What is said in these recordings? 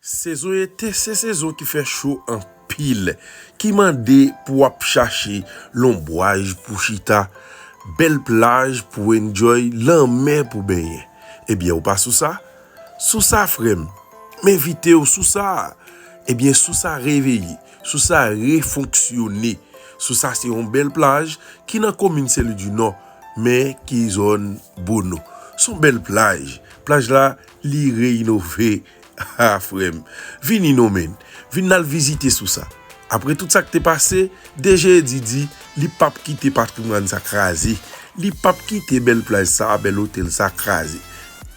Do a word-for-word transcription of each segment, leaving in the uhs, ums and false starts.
Sezon ete se sezon ki fè cho anpil, ki mande pou w ap chache lonbwaj pou chita, bèl plaj pou enjoy, lanmè pou benyen. Ebyen, ou pa sou sa? Sou sa, frè m. M envite w sou sa. Ebyen, sou sa reveye, sou sa refonksyone. Sou sa se yon bèl plaj ki nan komin Senlwi di Nò, men ki zòn Bono. Se yon bèl plaj. Plaj la, li reyinove. Ah, frè m, vini non, men. Vin n al vizite sou sa. Apre tout sa k te pase, D G Eddy di li p ap kite patrimwàn sa kraze. Li p ap kite bèl plaj sa, bèl otèl sa kraze.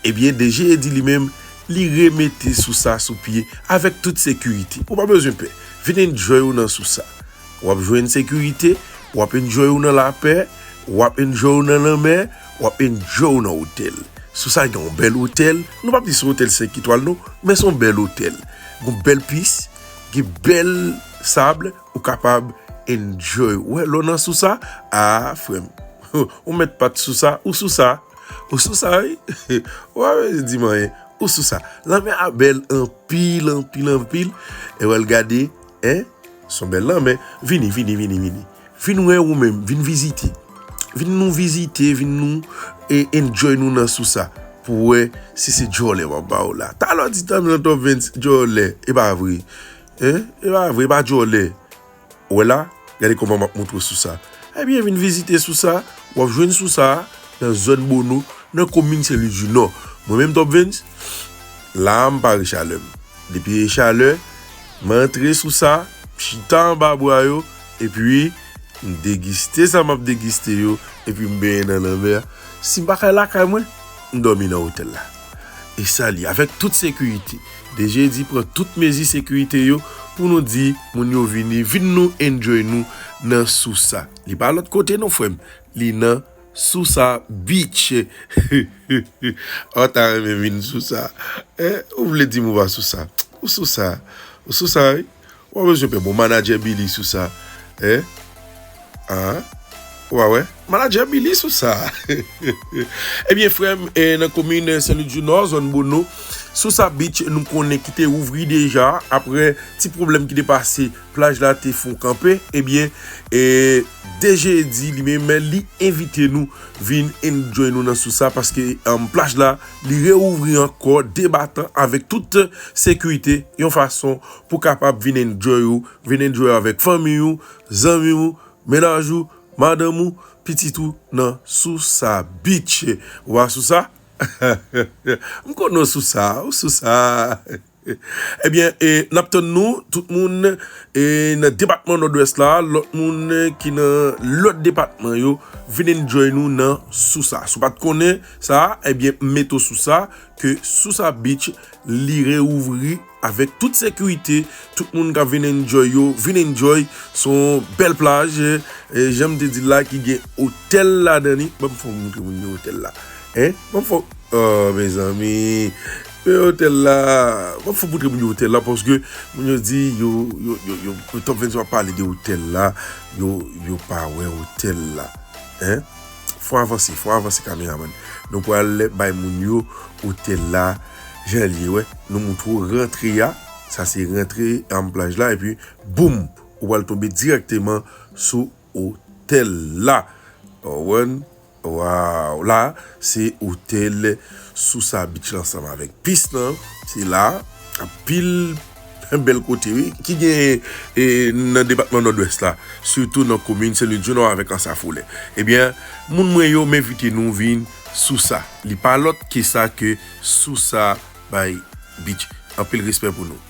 Ebyen, D G Eddy li menm, li remete sou sa sou pye avèk tout sekirite. Ou pa bezwen pè. Vin enjoy ou nan sou sa. W ap jwenn sekirite, w ap enjoy ou nan lapè, w ap enjoy ou nan lanmè, w ap enjoy ou nan otèl. Sou sa gen yon bèl otèl, nou p ap di se yon otèl senk etwal non, men se yon bèl otèl. Gen bèl pis, gen bèl sab, ou kapab enjoy. Ou wè, lè w nan sou sa, ah, frè m, ou mèt pa t sou sa, ou sou sa, ou sou sa, wi. Ou pa bezwen di m anyen, ou sou sa. Lanmè a bèl anpil, anpil, anpil. E w al gade, en, se yon bèl lanmè. Vini, vini, vini, vini. Vin wè ou menm, vin vizite. Vin nou vizite, vin nou e enjoy nou nan sou sa. Pou wè si se djòlè w ap ba w la. Talè w di tann nan Top Vince djòlè, e pa vre. En? E pa vre, e pa djòlè. Ou wè la? Gade kòman m ap montre w sou sa. Ebyen, vin vizite sou sa. W ap jwenn sou sa nan zòn Bono, nan komin Senlwi di Nò. Mwen menm, Top Vince, la a m pare chalè m. Depi e chalè, m antre sou sa, m chita anba bwa yo, epi m degiste sa m ap degiste yo, epi m benyen nan lanmè a. Si m pa kay lakay mwen, m dòmi nan otèl la. E sa li, avèk tout sekirite. D G Eddy pran tout mezi sekirite yo pou nou di moun yo vini, vin nou enjoy nou nan sou sa. Li pa lòt kote non, frè m. Li nan sou sa beach. Ou ta renmen vin sou sa. En? Ou vle di m ou pa sou sa? Ou sou sa. Ou sou sa, wi. Ou pa bezwen pè, bon, manadjè Billy sou sa. En? Ah, ou pa wè? Manadjè Billy sou sa. Ebyen, frè m, e, nan komin Senlwi di Nò, zòn Bono, sou sa beach, nou konnen ki te ouvri deja, apre ti pwoblèm ki te pase, plaj la te fon kanpe, ebyen, e, D G Eddy li menm, li envite nou vin enjoy nou nan sou sa, paske, um, plaj la, li reouvri ankò, debatan, avèk tout sekirite, yon fason pou kapab vin enjoy ou, vin enjoy avèk fanmi ou, zanmi ou, mennaj ou, madanm ou, pitit ou, nan sou sa beach. Ou pa sou sa? M konnen w sou sa, ou sou sa. Ebyen, e, n ap tann nou, tout moun, e, nan depatman Nòdwès la, lòt moun ki nan lòt depatman yo, vin enjoy nou nan sou sa. Si w pa t konnen sa, ebyen, m mete w sou sa, ke sou sa beach, li reouvri avèk tout sekirite, tout moun k ap vin enjoy yo, vin enjoy, se yon bèl plaj, e, jan m te di l la, ki gen otèl ladan li. Ban m fè w montre moun yo otèl la. En? Ban m fè w Oh, mezanmi. Men otèl la, m ap fou pou trip yo otèl la, paske moun yo di, yo, yo, yo, yo, yo Top Vince ap pale de otèl la, yo, yo pa wè otèl la. En? Fò avanse, fò avanse, kameramann. Nou pral bay moun yo otèl la, jan l ye, wè. Nou moutre w rantre a, sa se rantre an plaj la, epi, boum, ou pral tonbe dirèkteman sou otèl la. Ou konprann? Waw, la, se otèl Sousa Beach la ansanm avèk pis lan. Se la, anpil bèl kote, wi, ki gen, e, nan depatman Nòdwès la, sitou nan komin Senlwi di Nò avèk Anse à Foulais. Ebyen, moun mwen yo, m envite nou vin Sousa. Li pa lòt ke sa ke Sousa bay Beach. Anpil respè pou nou.